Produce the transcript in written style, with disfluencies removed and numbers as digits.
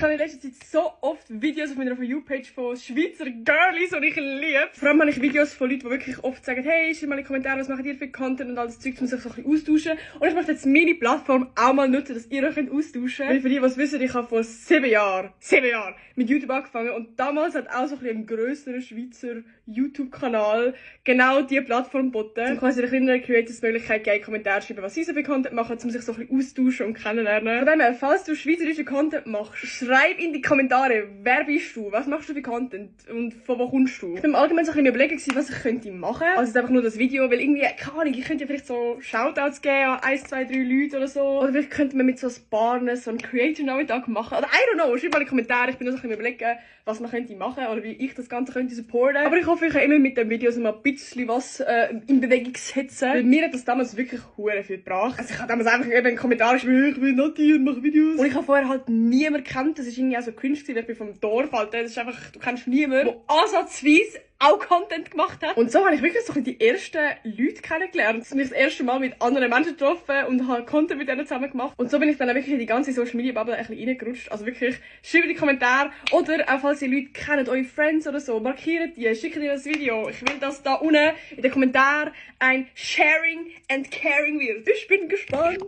Ich habe in letzter Zeit so oft Videos auf meiner For You-Page von Schweizer Girlies, die ich liebe. Vor allem habe ich Videos von Leuten, die wirklich oft sagen, hey, schreib mal in die Kommentare, was macht ihr für Content und all das Zeug, um sich so ein bisschen austauschen. Und ich möchte jetzt meine Plattform auch mal nutzen, dass ihr euch austauschen könnt. Weil für die, die es wissen, ich habe vor 7 Jahren mit YouTube angefangen und damals hat auch so ein grösserer Schweizer YouTube-Kanal genau diese Plattform geboten. Um quasi den kleineren Creators die Möglichkeit geben, Kommentare schreiben, was sie so für Content machen, um sich so ein bisschen austauschen und kennenlernen. Von dem her, falls du schweizerischen Content machst, schreib in die Kommentare, wer bist du, was machst du für Content und von wo kommst du? Ich bin allgemein so ein bisschen überlegen, was ich könnte machen. Also jetzt einfach nur das Video, weil irgendwie, keine Ahnung, ich könnte ja vielleicht so Shoutouts geben an 1, 2, 3 Leute oder so. Oder vielleicht könnte man mit so ein paar so einen Creator-Nachmittag machen. Oder I don't know, schreib mal in die Kommentare, ich bin noch so ein bisschen überlegen, was man könnte machen oder wie ich das Ganze könnte supporten. Aber ich hoffe, ich kann immer mit den Videos mal ein bisschen was in Bewegung setzen. Weil mir hat das damals wirklich hure viel gebracht. Also ich habe damals einfach in den Kommentaren geschrieben, ich bin Nati und mache Videos. Und ich habe vorher halt niemanden gekannt, das ist irgendwie auch so cringe gewesen, weil ich bin vom Dorf, Alter. Das ist einfach, du kennst niemanden, der ansatzweise auch Content gemacht hat. Und so habe ich wirklich so die ersten Leute kennengelernt. Ich habe mich das erste Mal mit anderen Menschen getroffen und habe Content mit denen zusammen gemacht. Und so bin ich dann auch wirklich in die ganze Social Media Bubble ein bisschen reingerutscht. Also wirklich, schreibt in die Kommentare oder auch falls ihr Leute kennt, eure Friends oder so, markiert die, schickt ihr das Video. Ich will, dass da unten in den Kommentaren ein Sharing and Caring wird. Ich bin gespannt.